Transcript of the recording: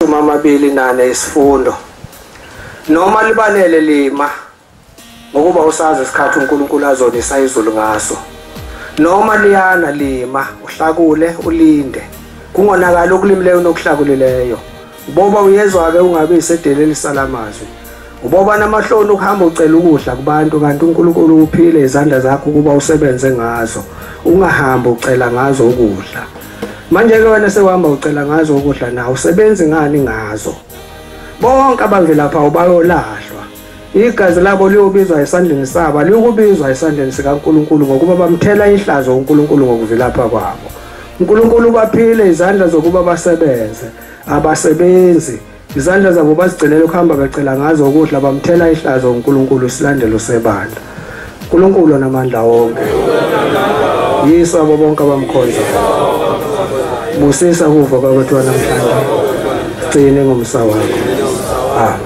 24 isifundo. Noma libalele lima, ngokuba usazi isikhathi uNkulunkulu azonisa izulu ngaso. Noma liyana lima, uhlakule ulinde. Kungonakala okulimileyo nokuhlakulileyo. Uboba uyezwa ke ungabe isedeleli salamazwi. Uboba namahloni ukuhamba ucela ukudla kubantu, kanti uNkulunkulu uphile izandla zakho ukuba usebenze ngazo. Ungahambi ucela ngazo ukudla. Manje ke wena sewuhamba ucela ngazo ukudla, na usebenzi ngani ngazo? Bonke abavilapha bayolahlwa. Igazi labo liyobizwa esandleni sabo, liyokubizwa esandleni sikaNkulunkulu, ngokuba bamthela ihlazo uNkulunkulu ngokuvilapha kwabo. uNkulunkulu ubaphile izandla zokuba basebenze, abasebenzi. Izandla zabo bazigcinela ukuhamba becela ngazo ukudla, bamthela ihlazo uNkulunkulu. Isilandelo sebandla. uNkulunkulu onamandla wonke, yisa abo bonke abamkhonzayo. Busisa kuva kwethu namhlanje, gcine ngomsa wakho. Amen.